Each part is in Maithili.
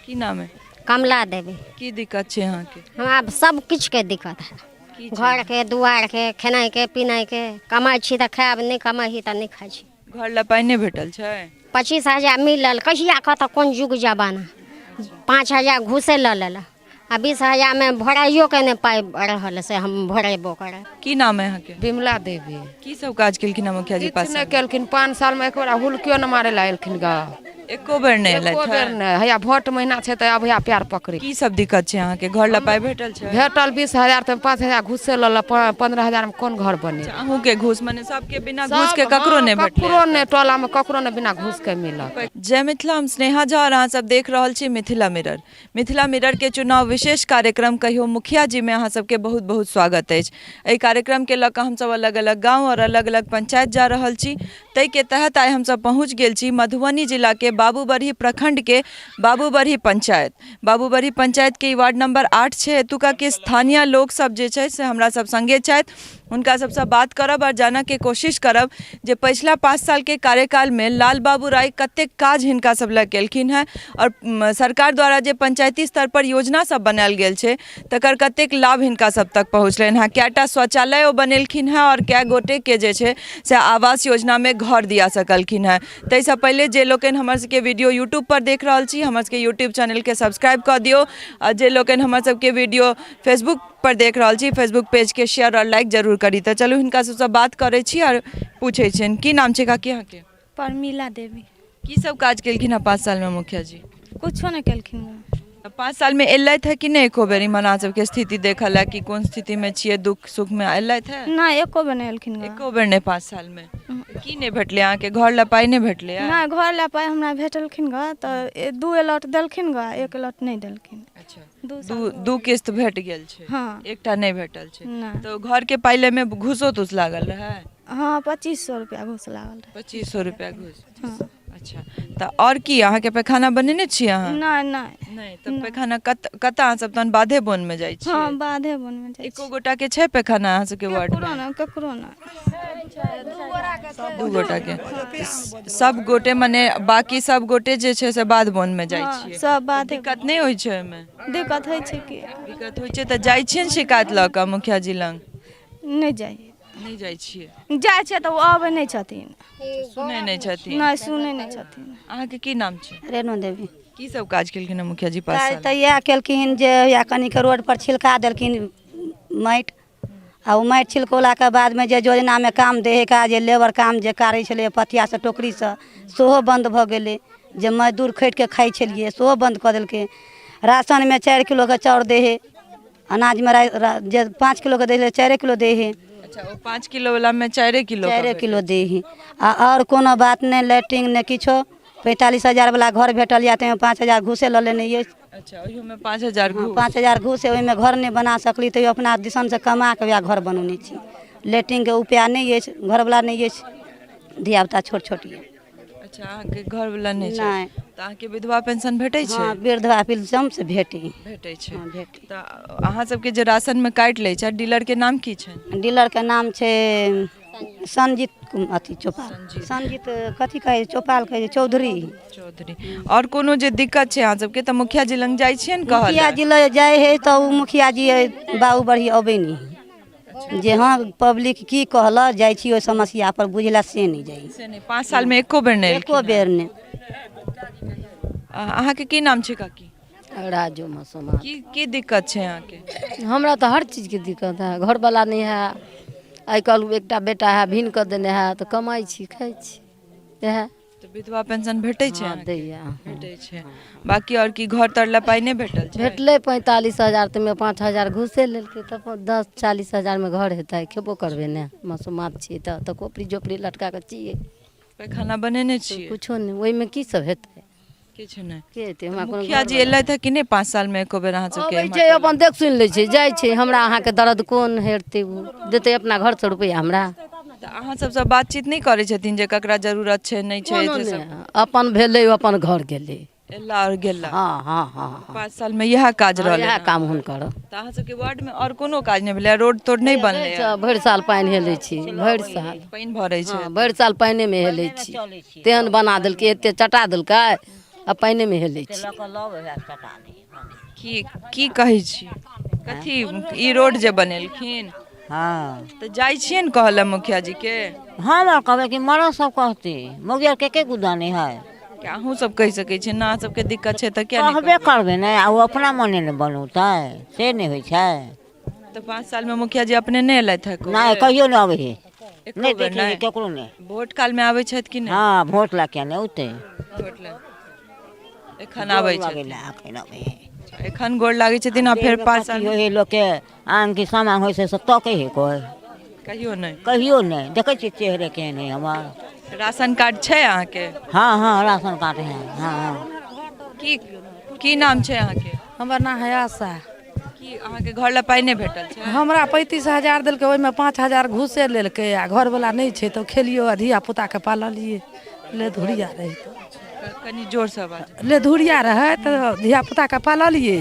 की नाम है? कमला देवी। की दिक्कत छै अहाँके? हमरा सब किछुके दिक्कत है। की छै? घरके दुआरके खेनाइके पिनाइके। कमाइ छी तऽ खायब, नहि कमाइ छी तऽ नहि खाइ छी। घर लए पाइ नहि भेटल छै? 25,000 मिलल कहिया कतऽ कोन युग जमाना। 5,000 घूसे लऽ लेलक आ 20,000मे भराइयोके नहि पाइ रहल से हम भरेबो करब। की नाम है अहाँके? विमला देवी। की सब काज केलखिन हँ मुखिया जी? किछु पाँच नहि साल केलखिन। 5 सालमे एक बेर हुलकियो नहि मारै लए एलखिन ग। एको बेर नहि एको एलथि बेर हँ? नहि। हैया भोट महीना छै तऽ अब हैया पैर पकड़े। की सब दिक्कत छै अहाँके? घर लए पाइ भेटल छै? भेटल 20,000 तऽ 5,000 घूसे लऽ 15,000मे कोन घर बने? अहूँके घूस? मने सबके बिना घूस के ककरो नहि भेटलै? ककरो नहि, टोलामे ककरो नहि बिना घूसके मिलल। जय मिथिला, हम स्नेहा झा और अहाँ सब देख रहल छी मिथिला मिरर। मिथिला मिरर के चुनाव विशेष कार्यक्रम कहियो मुखिया जी में अहाँ सबके बहुत बहुत स्वागत अछि। एहि कार्यक्रम के लऽ कऽ हमसब अलग अलग गाँव और अलग अलग पंचायत जा रहल छी। ताहिके तहत आइ हमसब पहुँच गेल छी मधुबनी जिलाके बाबूबरही प्रखंडके बाबूबरही पंचायत। बाबूबरही पंचायतके ई वार्ड नंबर 8 छै। एतुका के स्थानीय लोक सब जे छै से हमरा सब संगे छथि। हुनका सबसँ बात करब आओर जानऽके कोशिश करब जे पछिला 5 सालके कार्यकालमे लाल बाबू राय कतेक काज हिनका सब लए केलखिन हेँ आओर सरकार द्वारा जे पंचायती स्तरपर योजना सब बनायल गेल छै तकर कतेक लाभ हिनका सब तक पहुँचलनि हेँ, कएटा शौचालय ओ बनेलखिन हेँ आओर कए गोटेके जे छै से आवास योजनामे घर दिया सकलखिन हेँ। ताहिसँ पहिले जे लोकनि हमर सबके वीडियो यूट्यूबपर देख रहल छी, हमर सबके यूट्यूब चैनलके सब्सक्राइब कऽ दियौ आओर जे लोकनि हमर सबके वीडियो फेसबुक पर देख रहल छी, फेसबुक पेजके शेयर आओर लाइक जरूर करी। तऽ चलू हिनका सबसँ बात करै छी आओर पूछै छियनि। की नाम छै काकी अहाँके? परमिला देवी। की सब काज केलखिन हँ 5 सालमे मुखिया जी? कुछो नहि केलखिन हँ। तऽ 5 सालमे एलथि हँ कि नहि एको बेर इम्हर अहाँ सबके स्थिति देखऽ लए कि कोन स्थितिमे छियै, दुःख सुखमे एलथि हँ? नहि, एको बेर नहि एलखिन हँ। एको बेर नहि 5 सालमे? की नहि भेटलै अहाँके? घर लए पाइ नहि भेटलै? नहि, घर लए पाइ हमरा भेटलखिन गऽ तऽ 2 अलॉट देलखिन गऽ, 1 अलॉट नहि देलखिन। अच्छा, दू किस्त भेट गेल छै? हँ। एकटा नहि भेटल छै? नहि। तऽ घर के पाइ लै मे घूसो तूस लागल रहै? हँ, 2500 रुपया घूस लागल रहै। 2500 रुपया घूस। हँ। अच्छा, तऽ आओर की अहाँके पैखाना बनेने छी अहाँ? नहि नहि। नहि, तऽ पैखाना कत कतऽ अहाँ सब तहन बाधे बोन मे जाइ छियै? हँ, बाधे बोन मे जाइ। एको गोटा के छै पैखाना अहाँ सबके वार्ड मे? ककरो नहि, ककरो नहि। 2 गोटा के। सब गोटे मने बाकी सब गोटे जे छै से बाध बोन मे जाइ छियै? सब बाधे। दिक्कत नहि होइ छै ओहिमे? दिक्कत होइ छै की? दिक्कत होइ छै तऽ जाइ छियै ने शिकायत लऽ कऽ मुखिया जी लग? नहि जाइ। नहि जाइ छियै? जाइ छियै तऽ ओ अबै नहि छथिन। सुनै नहि छथिन? नहि, सुनै नहि छथिन। अहाँके की नाम छै? रेणु देवी। की सब काज केलखिन हँ मुखिया जी 5 काज साल? तऽ इएह केलखिन जे हैया कनिके रोड पर छिलका देलखिन माटि, आ ओ माटि छिलकौलाके बादमे जे योजनामे काम दै हइ का, जे लेबर काम जे करै छलै पथियासँ टोकरीसँ सेहो बन्द भऽ गेलै। जे मजदूर खटिके खाइ छलियै सेहो बन्द कऽ देलकै। राशनमे 4 किलोके चाउर दै हइ, अनाजमे जे 5 किलोके दै छलै 4 किलो दै हइ। अच्छा, ओ 5 किलो वलामे 4 किलो? 4 किलो दै हइ। आ आओर कोनो बात नहि, लैट्रिन नहि किछो। 45,000 वला घर भेटल यऽ, ताहिमे 5,000 घूसे लऽ लेने अछि। अच्छा, ओहियोमे 5,000 घूस? 5,000 घूस। ओहिमे घर नहि बना सकली, तैयो अपना दिसनसँ कमा कऽ वएह घर बनौने छी। लैट्रिनके उपाय नहि अछि, घरवला नहि अछि, धियापुता छोट छोट यऽ। अच्छा, अहाँके घरवला नहि छै? नहि। तऽ अहाँके विधवा पेंशन भेटै छै? हँ, वृद्धा पेंशन से भेटै। भेटै छै? हँ, भेटै। तऽ अहाँ सबके जे राशनमे काटि लै छै, डीलरके नाम की छनि? डीलरके नाम छै संजीत अथी चौपाल, संजीत कथी कहै छै, चौपाल कहै छै, चौधरी। चौधरी। आओर कोनो जे दिक्कत छै अहाँ सबके तऽ मुखिया जी लग जाइ छियै ने कहऽ मुखिया लए? जी लग जाइ हइ तऽ ओ मुखिया जी बाबू बरही अबै नहि हइ। जे हँ पब्लिक की कहलक जाइ छी ओहि समस्या पर बुझला, से नहि जाइ। से नहि, 5 सालमे एको बेर नहि? एको बेर नहि। अहाँके की नाम छै काकी? राजू मसोमा। की की दिक्कत छै अहाँके? हमरा तऽ हर चीजके दिक्कत है। घरवला नहि है, आइ काल्हि एकटा बेटा है, भिन्न कऽ देने है, तऽ कमाइ छी खाइ छी इएह। तऽ विधवा पेंशन भेटै छै? हँ, दैया भेटै छै। बाकी आओर की घर तर लए पाइ नहि भेटल छै? भेटलै 45,000, ताहिमे 5,000 घूसे लेलकै, तऽ 10 40,000मे घर हेतै? खेबो करबै ने, मसोमात छियै तऽ कोपरी झोपड़ी लटका कऽ छियै। पैखाना बनेने छियै? कुछो नहि। ओहिमे की सब हेतै? किछु नहि। के हेतै? हमरा कोनो मुखिया जी एलथि हँ कि नहि 5 सालमे एको बेर अहाँ सबके? अबै छै, अपन देख सुनि लै छै, जाइ छै। हमरा अहाँके दर्द कोन हेरतै? ओ देतै अपना घरसँ रुपैआ हमरा? तऽ अहाँ सबसँ बातचीत नहि करै छथिन जे ककरा जरूरत छै नहि छै? कोनो नहि, अपन भेलै अपन घर गेलै। एला आओर गेला। हँ हँ हँ। 5 सालमे इएह काज रहलै? इएह काम हुनकर। तऽ अहाँ सबके वार्डमे आओर कोनो काज नहि भेलै? रोड तोड नहि बनलै? भरि साल पानि हेलै छी, भरि साल पानि भरै छै। भरि साल पानिमे हेलै छी। तेहन बना देलकै, एते चटा देलकै, आ पानिमे हेलै छी। की की कहै छी, कथी ई रोड जे बनेलखिन? हँ, तऽ जाइ छियै ने कहऽ लए मुखिया जी के? हम आर कहबै कि मरद सब कहतै, मौगी आर के के गुदाने है। कि अहूँ सब कहि सकै छियै ने, अहाँ सबके दिक्कत छै तऽ किया नहि कहबे करबै ने? आ ओ अपना मने ने बनौतै, से नहि होइ छै। तऽ 5 सालमे मुखिया जी अपने नहि एलथि है? नहि, कहियो नहि अबै है। एको नहि बेर देखै नहि? केकरो नहि। वोट कालमे आबै छथि कि नहि? हँ, भोट लए किया नहि औतै? वोट लए एखन आबै गोर छथिन? लगै लए एखन अबै है। एखन गोर लागै छथिन आ फेर 5 साल होइ है लोकके आन की सामान होइ छै से तकै है कोइ? कहियो नहि? कहियो नहि। देखै छियै चेहरे केहन है हमर। राशन कार्ड छै अहाँके? हँ हँ, राशन कार्ड है, हँ हँ। की की नाम छै अहाँके? हमर नाम है आशा। की अहाँके घर लए पाइ नहि भेटल छै? हमरा 35,000 देलकै, ओहिमे 5,000 घूसे लेलकै आ घरवला नहि छै तऽ खेलियो आ धिया पुताके पाललियै। ले धुरिया रहै तऽ कनि जोरसँ बाजू। ले धुरिया रहै तऽ धिया पुताके पाललियै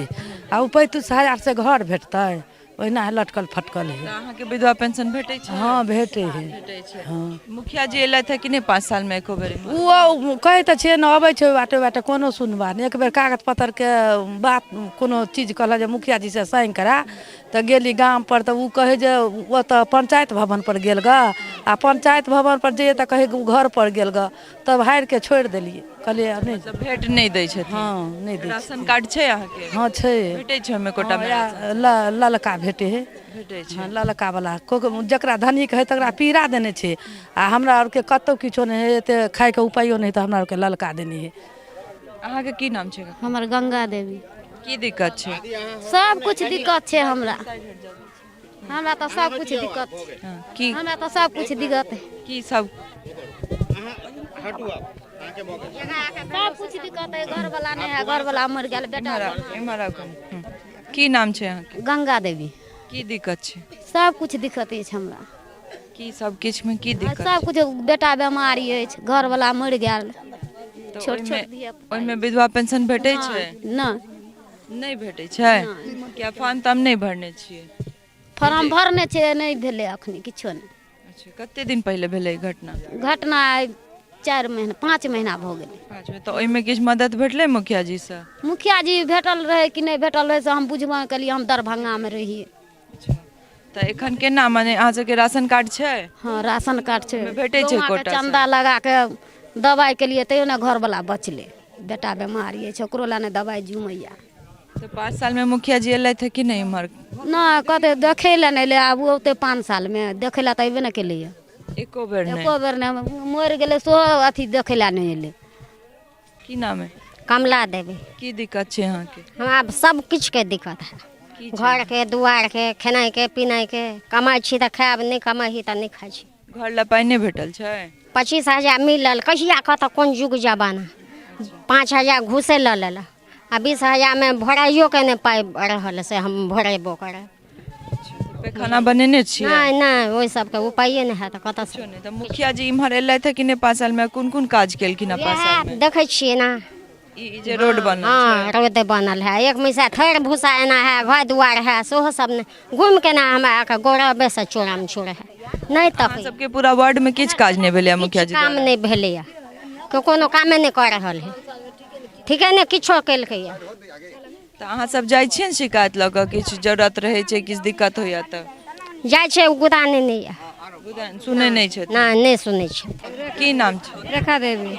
आ ओ 35,000 से घर भेटतै? ओहिना लटकल फटकल है। तऽ अहाँके विधवा पेंशन भेटै छै? हँ, भेटै है। भेटै छै। हँ। मुखिया जी एलथि है कि नहि 5 सालमे एको बेर इम्हर? ओ कहै तऽ छियै ने, अबै छै ओहि बाटे ओहि बाटे, कोनो सुनबा नहि। एक बेर कागज पत्तरके बात कोनो चीज कहलक जे मुखिया जी से साइन करा, तऽ गेली गाम पर तऽ ओ कहै जे ओतऽ पंचायत भवन पर गेल गऽ, आ पंचायत भवन पर जइयै तऽ कहै ओ घर पर गेल गऽ। तब हारि के छोड़ि देलियै, कहलियै आब नहि। मतलब भेट नहि दै छथिन? हँ, नहि दै। राशन कार्ड छै अहाँके? हँ, छै। भेटै छै ओहिमे कोटामे? हँ, ललका भेटै है। भेटै छै? हँ, ललका वाला। जकरा धनिक है तकरा पीरा देने छै आ हमरा आरके कतहु किछो नहि है, एते खायके उपायो नहि है, तऽ हमरा आरके ललका देने है। अहाँके की नाम छै? हमर गंगा देवी। की दिक्कत छै? सब कुछ दिक्कत छै हमरा। हमरा तऽ सब कुछ दिक्कत छै। हँ, की हमरा तऽ सब कुछ दिक्कत है। की सब? सब कुछ दिक्कत है। घर वाला नहि है, घर वाला मरि गेल, बेटा। इम्हर आउ, इम्हर आउ कनि। हँ। की नाम छै अहाँके? गंगा देवी। की दिक्कत छै? सब कुछ दिक्कत अछि हमरा। की सब किछुमे की दिक्कत? सब कुछ, बेटा बेमारी अछि, घर वाला मरि गेल। तऽ छोट ओहिमे छोट धिया। ओहिमे विधवा पेंशन भेटै छै? नहि। नहि भेटै छै? किया, फॉर्म ताम नहि भरने छियै? फॉर्म भरने छै, नहि भेलै अखनी किछो नहि। अच्छा, कते दिन पहिले भेलै ई घटना? घटना आइ 4 महीना 5 महीना भऽ गेलै। 5 महीना। तऽ ओहिमे किछु मदद भेटलै मुखिया जीसँ? मुखिया जी भेटल रहै कि नहि भेटल रहै से हम बुझबो नहि केलियै, हम दरभंगामे रहियै। तऽ एखन केना, माने अहाँ सबके राशन कार्ड छै? हँ, राशन कार्ड छै। ओहिमे भेटै छै गौआँके कोटासँ? चन्दा लगा कऽ दबाइ केलियै तैयो ने घरवला बचलै। बेटा बेमारी अछि, ओकरो लए ने दबाइ जुमैया। तऽ 5 सालमे मुखिया जी एलथि है कि नहि इम्हर? नहि, कतौ देखै लए नहि एलै। आब ओ औतै 5 सालमे? देखै लए तऽ अयबे नहि केलैया। एको बेर नहि? एको बेर नहि। मरि गेलै सेहो अथी देखै लए नहि एलै। की नाम है? कमला देवी। की दिक्कत छै अहाँके? हमरा सब किछुके दिक्कत है। की छै? घरके, दुआरके, खेनाइके, पिनाइके। कमाइ छी तऽ खायब, नहि कमाइ छी तऽ नहि खाइ छी। घर लए पाइ नहि भेटल छै? 25,000 मिलल, कहिया कतऽ कोन युग जमाना। 5,000 घूसे लऽ लेलक आ 20,000मे भराइयोके नहि पाइ रहल से हम भरेबो करब। पैखाना बनेने छियै? नहि नहि, ओहि सबके उपाये नहि हैत कतऽसँ। किछो नहि। तऽ मुखिया जी इम्हर एलथि है कि नहि 5 सालमे? कोन कोन काज केलखिन हँ 5 सालमे? इएह देखै छियै ने। ई जे रोड बनल हँ छै? रोड बनल है, एक मैसा थैर भूसा एना है, घर दुआर है, सेहो सब नहि। घुमि के ना हमरा आके गौरवेसँ चोराम चोर है नहि अहाँ तकै। सबके पूरा वार्डमे किछु काज नहि भेलै मुखिया जी काम द्वारा? नहि भेलैया, केओ कोनो कामे नहि कऽ रहल है, ठीके नहि किछो केलकैया। तऽ अहाँ सब जाइ छियै ने शिकायत लऽ कऽ? किछु जरूरत रहै छै, किछु दिक्कत होइया तऽ जाइ छै, ओ गुदाने नहि यऽ। सुनै नहि छथिन? नहि, नहि सुनै छै। की नाम छै? रेखा देवी।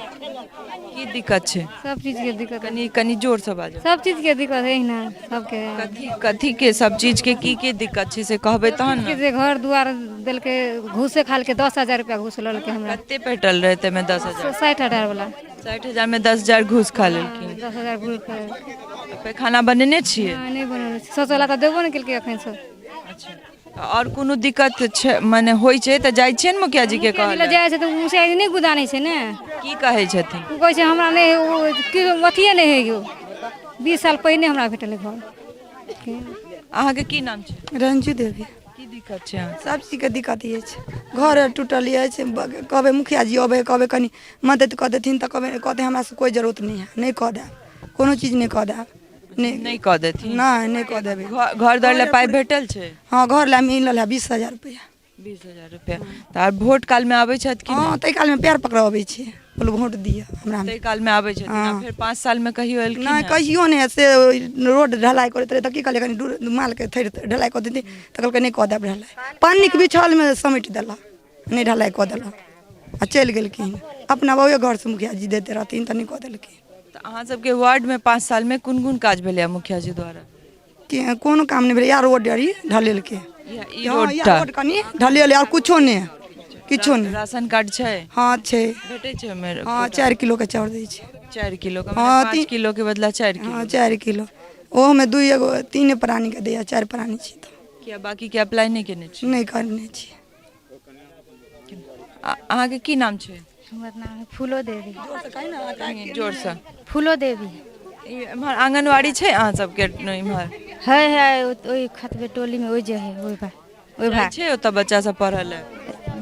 की दिक्कत छै? सब चीजके दिक्कत। कनि कनि जोरसँ बाजू। सब चीजके दिक्कत है ने सबके। कथी कथी के सब चीज के की की दिक्कत छै से कहबै तहन के ने। जे घर दुआर देलकै, घूसे खालके, 10,000 रुपया घूस लेलकै हमरा। कते भेटल रहै ताहिमे 10,000? 60,000 वाला। 60,000 मे 10,000 घूस खा लेलखिन? 10,000 घूस। पैखाना बनेने छियै? नहि बनल छै। शौचालय तऽ देबो नहि केलकै एखन से। अच्छा, आओर कोनो दिक्कत छै, माने होइ छै तऽ जाइ छियै ने मुखिया जी के मुखिया जी कहऽ लग लए? जाइ छै तऽ मुखिया जी नहि गुदानै छै ने। की कहै छथिन? ओ कहै छै हमरा नहि, ओ कि अथिए नहि हइ यौ। 20 साल पहिने हमरा भेटल घर। अहाँके की नाम छै? रंजू देवी। की दिक्कत छै अहाँके? सब चीजके दिक्कत अछि। घर आर टूटल अछि। कहबै मुखिया जी अबै, कहबै कनि मदद कऽ देथिन तऽ कहबै, कहतै हमरा से कोइ जरूरत नहि है, नहि कऽ देब, कोनो चीज नहि कऽ देब। नहि नहि कऽ देथिन? नहि, नहि कऽ देबै। घर दुआर लए पाइ भेटल छै? हँ, घर लए मिलल है 20,000 रुपैआ। 20,000 रुपैआ। तऽ आब भोट कालमे आबै छथि कि? हँ, ताहि कालमे पैर पकड़ऽ अबै छै। बोलू वोट दिअ हमरा ताहि कालमे आबै छथिन आ हँ। फेर 5 सालमे कहियो एलखिन नहि हँ? कहियो नहि से रोड ढलाई करैत रहै तऽ की कहलियै कनि दूर मालके थैर ढलाई कऽ देतियै तऽ कहलकै नहि कऽ देब ढलाई पन्नीके बिछलमे समेट देलक नहि ढलाई कऽ देलक आ चलि गेलखिन अपना बउए घरसँ मुखिया जी दैत रहथिन तऽ नहि कऽ देलखिन। तऽ अहाँ सबके वार्डमे 5 सालमे कोन कोन काज भेलैए मुखिया जी द्वारा? के कोनो काम नहि भेलै, इएह रोड आर ई ढलेलकै। ई हँ, रोड इएह टा। रोड कनि ढलेलै आओर कुछो नहि, किछो नहि। राशन कार्ड छै? हँ छै। भेटै छै ओहिमे? हँ, 4 किलो के चाउर दै छै। 4 किलो के? हँ, मने 5 तीन किलो के बदला 4 किलो। हँ, 4 किलो, ओहोमे 2 एगो 3 प्राणीके दैए, 4 प्राणी छी तऽ। किया बाकी के अप्लाई नहि केने छी? नहि करने छी। अहाँके की नाम छै? हमर नाम है फूलो देवी। कनि जोरसँ। फूलो देवी। ई एम्हर आंगनबाड़ी छै अहाँ सबके इम्हर? है है, ओहि खतबे टोलीमे ओहि जे है ओहि बा ओहि जाइ भाग छै ओतऽ बच्चा सब पढ़ऽ लए?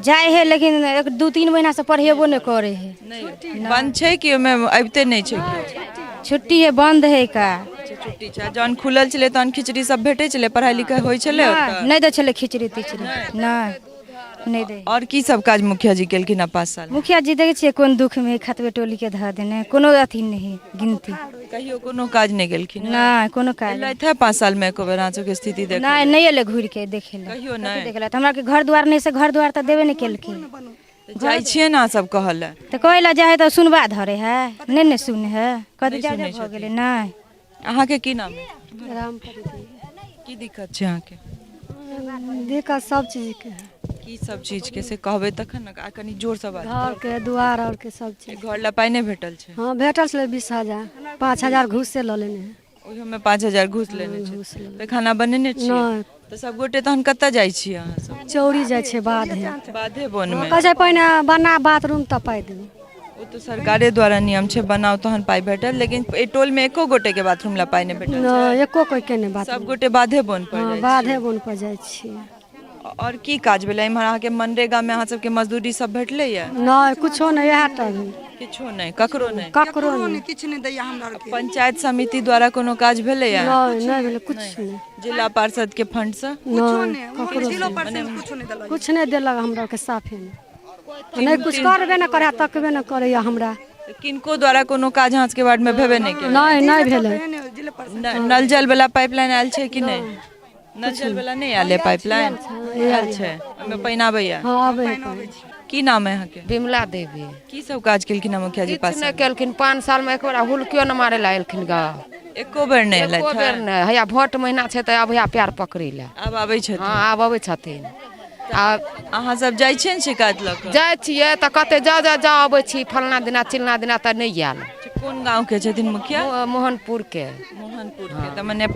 जाइ है, लेकिन 1 2 3 महीनासँ पढ़ेबो नहि करै है। नहि बंद छै कि ओहिमे अबिते नहि छै केओ? छुट्टी है, बंद है का। अच्छा, छुट्टी छै। आ जहन खुलल छलै तहन खिचड़ी सब भेटै छलै, पढ़ाई लिखाई होइ छलै ओतऽ? नहि दै छलै खिचड़ी तिचड़ी, नहि नहि दै। आओर की सब काज मुखिया जी केलखिन हँ 5 साल? मुखिया जी देखै छियै कोन दुखमे है, खतबे टोलीके धऽ देने, कोनो अथी नहि है गिनती। कहियो कोनो काज नहि केलखिन? नहि, कोनो काज एलथि है 5 सालमे एको बेर अहाँ सबके स्थिति देख? नहि, नहि एलै घुरिके देखै लए। कहियो नहि? देखै लए तऽ हमरा आरके घर दुआर नहि से घर दुआर तऽ देबे नहि केलखिन। जाइ छियै ने अहाँ सब कहऽ लए? तऽ कहै लए जाइ है तऽ सुनबा धरे है, नहि ने सुनै है, कहतै नहि जाउ सुनै जाउ भऽ छथिन। गेलै। नहि। अहाँके की नाम है? राम। की दिक्कत छै अहाँके? दिक्कत सब चीजके है। की सब चीजके से कहबै तखन ने, आ कनि जोरसँ बाजू। घरके दुआर आरके सब चीज। घर लए पाइ नहि भेटल छै? हँ, भेटल छलै 20,000, 5,000 घूसे लऽ लेने है। ओहियोमे 5,000 घूस लेने छै? घूस लेने। पैखाना बनेने छियै? नहि। तऽ सब गोटे तहन कतऽ जाइ छियै अहाँ सब? चौरी जाइ छै, बाधे। बाधे बोनमे? कहै छै पहिने बना बाथरूम तऽ पाइ देबै। ओ तऽ सरकारे द्वारा नियम छै, बनाउ तहन पाइ भेटत, लेकिन एहि टोलमे एको गोटेके बाथरूम लए पाइ नहि भेटल छै? नहि, एको कोइ के नहि बाथरूम। सब गोटे बाधे बोन पर हँ, जाइ बाधे छियै। बोन पर जाइ छियै। आओर की काज भेलै एम्हर अहाँके? मनरेगामे अहाँ सबके मजदूरी सब भेटलैया? नहि, कुछो नहि, इएह टा भेल। किछो नहि, ककरो नहि? ककरो नहि, किछु नहि दैया हमरा आरके। पंचायत समिति द्वारा कोनो काज भेलैया? नहि, नहि भेलै कुछ नहि। जिला पार्षद के फंडसँ? नहि, ककरो जिलो परिषद कुछो नहि देलक। कुछ नहि देलक हमरा आरके, साफे नहि, नहि कुछ करबे नहि करै, तकबे नहि करैया हमरा। किनको द्वारा कोनो काज अहाँ सबके वार्डमे भेबे नहि केलै? नहि, नहि भेलै। नल जल वाला पाइपलाइन आयल छै कि नहि? नल जल वाला नहि आयल है पाइपलाइन? आयल छै, ओहिमे पानि आबैया? हँ, आबै है पानि। की नाम है अहाँके? विमला देवी। की सब काज केलखिन हँ मुखिया जी 5 किछु नहि साल? केलखिन 5 सालमे, एक बेर हुलकियो नहि मारै लए एलखिन ग। एको बेर नहि एलथि? एको बेर नहि। हैया भोट महीना छै तऽ आब हैया प्यार पकड़ै लए। आब आबै छथिन? हँ, आब अबै छथिन। आ अहाँ सब जाइ छियै ने शिकायत लऽ कऽ? जाइ छियै तऽ कहतै जाउ जाउ जाउ, अबै छी फलना दिना चिलना दिना, तऽ नहि आयल। कोन गाँव के छथिन मुखिया? मोहनपुर के। मोहनपुर के, तऽ मने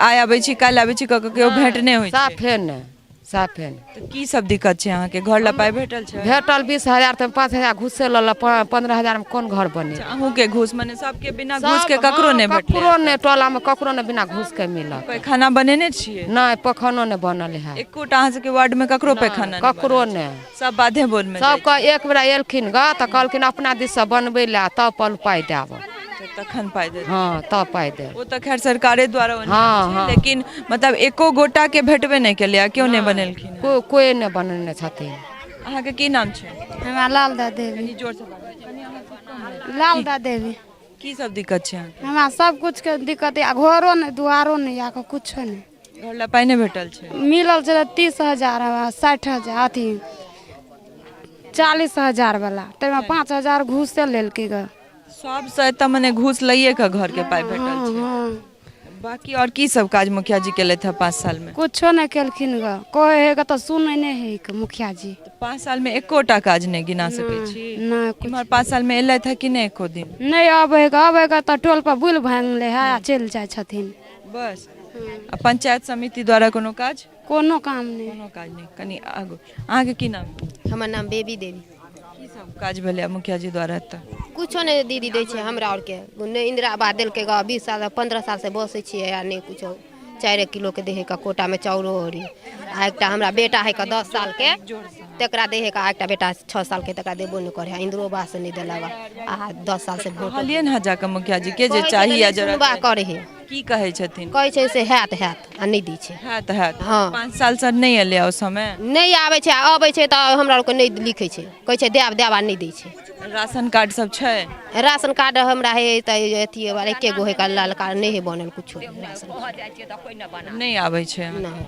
आइ आबै छी काल्हि आबै छी कऽ कऽ केओ भेंट नहि होइ छै? साफे नहि, साफे नहि। तऽ की सब दिक्कत छै अहाँके? घर लए पाइ भेटल छै? भेटल 20,000 तऽ 5,000 घूसे लऽ 15,000मे कोन घर बने? अहूँके घूस? मने सबके बिना घूस के ककरो नहि भेटलै? ककरो नहि, टोलामे ककरो नहि बिना घूस के मिलल। पैखाना बनेने छियै? नहि, पैखानो नहि बनल है। एकोटा अहाँ सबके वार्डमे ककरो पैखाना नहि? ककरो नहि। सब बाधे बोनमे? सबके। एक बेरा एलखिन ग तऽ कहलखिन अपना दिससँ बनबै लए तब पल पाइ देब। तखन पाइ देत? हँ, तब पाइ देब। ओ तऽ खैर सरकारे द्वारा ओ नियम हँ, छै, हँ। लेकिन मतलब एको गोटा के भेटबे नहि केलै, केओ नहि बनेलखिन? कोइ नहि बनेने छथिन। अहाँके की नाम छै? हमरा लालदा देवी। कनि जोरसँ बाजू। लालदा देवी। की सब दिक्कत छै अहाँके? हमरा सब कुछके दिक्कत यऽ, घरो नहि, दुआरो नहि यऽ, कुछो नहि। घर लए पाइ नहि भेटल छै? मिलल छलै 30,000, 60,000, अथी 40,000 वाला, ताहिमे 5,000 घूसे लेलकै ग। सबसँ एतऽ मने घूस लैए कऽ घरके पाइ भेटल छै? हँ। बाकी आओर की सब काज मुखिया जी केलथि हँ 5 सालमे? कुछो नहि केलखिन ग, कहै है ग तऽ सुनै नहि है ग मुखिया जी। 5 सालमे एकोटा काज नहि गिना सकै छी? नहि। इम्हर 5 सालमे एलथि हँ कि नहि एको दिन? नहि अबै है ग, अबै है ग तऽ टोल पर बुलि भांगि लै है आ चलि जाइ छथिन। बस। आ पंचायत समिति द्वारा कोनो काज? कोनो काम नहि। कोनो काज नहि। कनि आगू, अहाँके की नाम? हमर नाम बेबी देवी। की सब काज भेलै मुखिया जी द्वारा एतऽ? कुछो नहि दीदी दै छै हमरा आरके, नहि इन्दिरा आवास देलकै ग, 20 साल 15 साल से बसै छियै आ नहि कुछो, 4 किलोके दै है कोटामे चाउरो आरी। आ एकटा हमरा बेटा है क 10 सालके, तकरा दै है क, आ एकटा बेटा 6 सालके, तकरा देबो नहि करै है। इन्दिरो आवास नहि देलक आ 10 साल से भोट। कहलियनि हँ जाकऽ मुखिया जी के जे चाही आ जरूरत? सुनबा करै है। की कहै छथिन? कहै छै से हैत हैत आ नहि दै छै। हैत हैत? हँ। 5 सालसँ नहि एलै ओ समय? नहि आबै छै, आ अबै छै तऽ हमरा आरके नहि लिखै छै, कहै छै देब देब आ नहि दै छै। राशन कार्ड सब छै? राशन कार्ड हमरा हे तऽ अथी एके गो हे ललका, नहि हे बनल कुछो राशन कार्ड। नहि आबै छै? नहि।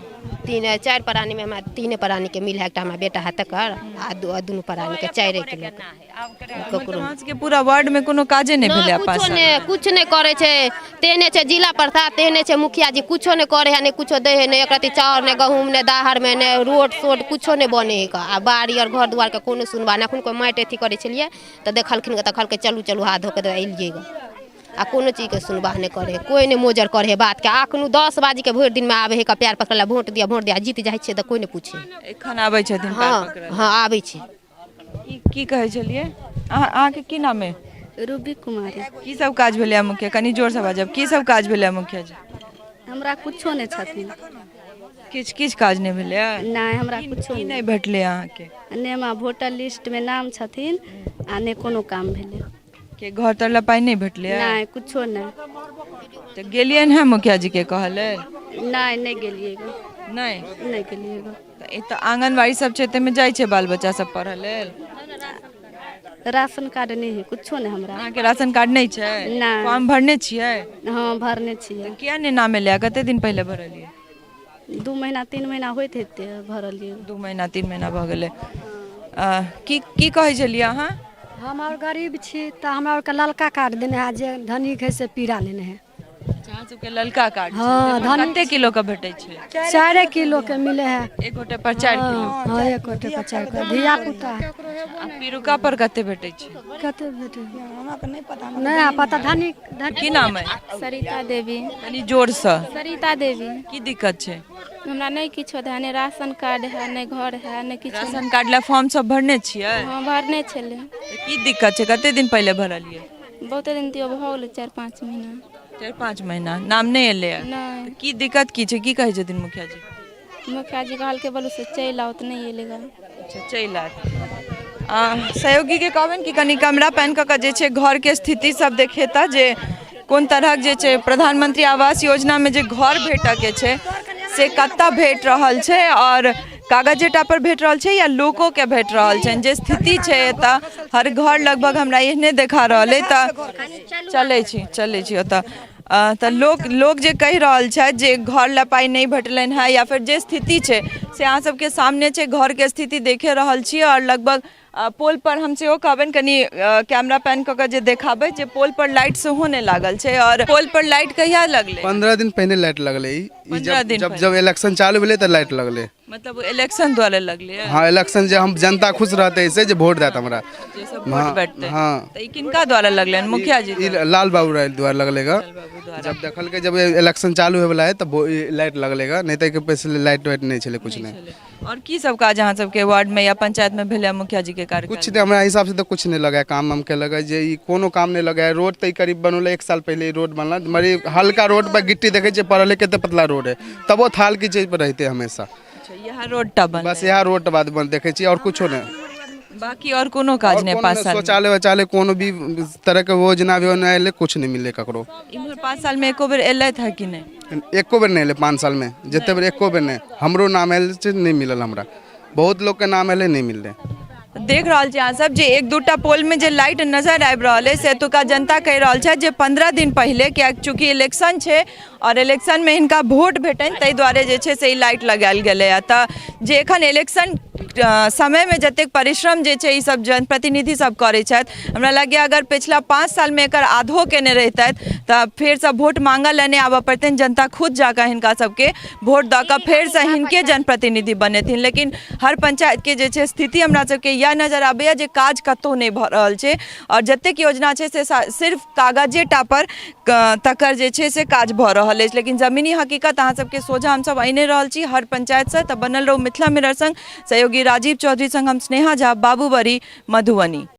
3-4 प्राणीमे हमरा 3 प्राणीके मिल है, एकटा हमरा बेटा है तकर, आ दुनू प्राणीके 4 किलो ककरो। अहाँ सबके पूरा वार्ड में कोनो काजे नहि भेलै? कुछो नहि, कुछ नहि करै छै। तेहने छै जिला प्रसाद, तेहने छै मुखिया जी, कुछो नहि करै है, नहि कुछो दै है, नहि एकरत्ती चाउर, नहि गहूँम, नहि दाहरमे, नहि रोड सोड, कुछो नहि बनै है। आ बाड़ी आओर घर दुआरके कोनो सुनबा नहि। एखन कोइ माटि अथी करै छलियै तऽ देखलखिन तऽ कहलकै चलू चलू, हाथ धो कऽ एलियै गऽ। आ कोनो चीजके सुनवाह नहि करै है, कोइ नहि मोजर करै है बातके। अखनो 10 बाजेके भरि दिनमे आबै है कऽ पैर पकड़ै लए, भोट दिअ भोट दिअ। जीत जाइ छियै तऽ कोइ नहि पूछै। एखन आबै छथिन? हँ हँ, आबै छै। की कहै छलियै अहाँ? अहाँके की नाम अइ? रूबी कुमारी। की सब काज भेलै मुखिया? कनि जोरसँ बाजब। की सब काज भेलै मुखिया जी? हमरा कुछो नहि छथिन। किछु किछु काज नहि भेलै? नहि, हमरा कुछो नहि भेटलै अहाँके। नहि, हमरा वोटर लिस्टमे नाम छथिन आ नहि कोनो काम भेलै। के घर तर लए पाइ नहि भेटलै? नहि, कुछो नहि। तऽ गेलियनि हेँ मुखिया जीके कहऽ लेल? नहि, नहि गेलियै गऽ। नहि? नहि गेलियै गऽ। तऽ एतऽ आंगनबाड़ी सब छै, ताहिमे जाइ छै बाल बच्चा सब पढ़ऽ लेल? राशन कार्ड नहि है, कुछो नहि हमरा। अहाँके राशन कार्ड नहि छै? नहि। फॉर्म भरने छियै? हँ, भरने छियै। किया नहि नाम एलै? कते दिन पहिले भरलियै? 2 महीना 3 महीना होइत हेतै भरलियै। 2 महीना 3 महीना भऽ गेलै। की की कहै छलियै अहाँ? हम आओर गरीब छी तऽ हमरा आरके ललका कार्ड देने है, जे धनिक है से पीरा लेने है। अहाँ सबके ललका कार्ड? हँ, धनिक। कते किलो के भेटै छै? 4 किलो के मिले है। एक गोटे पर 4 किलो? हँ, एक गोटे पर 4 किलो। धिया पुता। आ पिरुका पर कते भेटै छै? कते भेटै नहि पता। धनिक। की नाम है? सरिता देवी। कनि जोरसँ। सरिता देवी। की दिक्कत छै? हमरा नहि किछो है, नहि राशन कार्ड है, नहि घर है, नहि किछो। राशन कार्ड लए फॉर्म सब भरने छियै? हँ, भरने छलै। की दिक्कत छै? कते दिन पहिले भरलियै? बहुते दिन तऽ भऽ गेलै, 4-5 महीना। 4-5 महीना, नाम नहि एलै? नहि। की दिक्कत की छै? की कहै छथिन मुखिया जी? मुखिया जी कहलकै बोलू से चलि आउ, तऽ नहि एलै गऽ। अच्छा, चलि आयत। सहयोगीके कहबनि कि कनि कैमरा पैन कऽ कऽ जे छै घरके स्थिति सब देखेता, जे कोन तरहक जे छै प्रधानमंत्री आवास योजनामे जे घर भेटऽके छै से कतऽ भेट रहल छै, आओर कागजेटा पर भेट रहल छै या लोकोके भेट रहल छनि। जे स्थिति छै एतऽ, हर घर लगभग हमरा एहने देखा रहल अइ। तऽ चलै छी ओतऽ। तऽ लोक जे कहि रहल छथि जे घर लए पाइ नहि भेटलनि हेँ, या फेर जे स्थिति छै से अहाँ सबके सामने छै। घरके स्थिति देखे रहल छी, आओर लगभग पोल पर हम सेहो कहबनि कनि कैमरा पैन कऽ कऽ जे देखाबै जे पोल पर लाइट सेहो नहि लागल छै। आओर पोल पर लाइट कहिया लगलै? 15 दिन पहिने लाइट लगलै ई। 15 दिन? जब जब इलेक्शन चालू भेलै तऽ लाइट लगलै। मतलब इलेक्शन द्वारे लगलै? हँ, इलेक्शन जे हम जनता खुश रहतै से जे वोट देत हमरा। जे सब वोट भेटतै। हँ। तऽ ई किनका द्वारा लगलनि मुखिया जी? ई लाल बाबू राय द्वारा लगलै ग। जब देखलकै जब इलेक्शन चालू होय वाला है तऽ लाइट लगलै ग, नहि तऽ एहिके पहिले लाइट वाइट नहि छलै, कुछ नहि। आओर की सब काज अहाँ सबके वार्ड में या पंचायत में भेलै मुखिया जी के कार्यकाल? कुछ नहि, हमरा हिसाब से तऽ कुछ नहि लगा। काम हम केलक जे ई कोनो काम नहि लगा। रोड तऽ ई करीब बनौले 1 साल पहिले ई रोड बनल, मगर हल्का रोड पर गिट्टी देखै छियै पड़ल है, कते पतला रोड है, तबो थाल की चीज पर रहते हमेशा। अच्छा, इएह रोड टा बनलै? बस इएह रोड बाद बन देखै छियै, आओर कुछो नहि। बाकी और कोनो काज नहि? 5 साल? शौचालय वौचालय कोनो भी तरह के योजना भी नहि एलै, कुछ नहि मिललै ककरो। इम्हर 5 साल में एको बेर एलथि है कि नहि? एको बेर नहि एलै। 5 साल में जते बेर एको बेर नहि। हमरो नाम आयल छै, नहि मिलल हमरा। बहुत लोकके नाम एलै, नहि मिललै। देख रहल छी अहाँ सब जे 1-2टा पोल में जे लाइट नजर आबि रहल अइ, से एतुका जनता कहि रहल छथि जे 15 दिन पहिले, कियाकि चूँकि इलेक्शन छै आओर इलेक्शनमे हिनका वोट भेटनि, ताहि दुआरे जे छै से ई लाइट लगायल गेलैए। तऽ जे एखन इलेक्शन समयमे जतेक परिश्रम जे छै ई सब जनप्रतिनिधि सब करै छथि, हमरा लगैए अगर पिछला 5 सालमे एकर आधो केने रहितथि तऽ फेरसँ वोट मांगऽ लए नहि आबऽ पड़तनि। जनता खुद जाकऽ हिनका सबके वोट दऽ कऽ फेरसँ हिनके जनप्रतिनिधि बनेथिन। लेकिन हर पंचायतके जे छै स्थिति हमरा सबके इएह नजर आबैए जे काज कतहु नहि भऽ रहल छै, आओर जतेक योजना छै से सिर्फ कागजेटा पर तकर जे छै से काज भऽ रहल अछि, लेकिन जमीनी हकीकत अहाँ सबके सोझा हमसब आनि रहल छी हर पंचायतसँ। तऽ बनल रहू मिथिला मिरर संग। सहयोगी राजीव चौधरी संग हम स्नेहा झा, बाबूबरी, मधुबनी।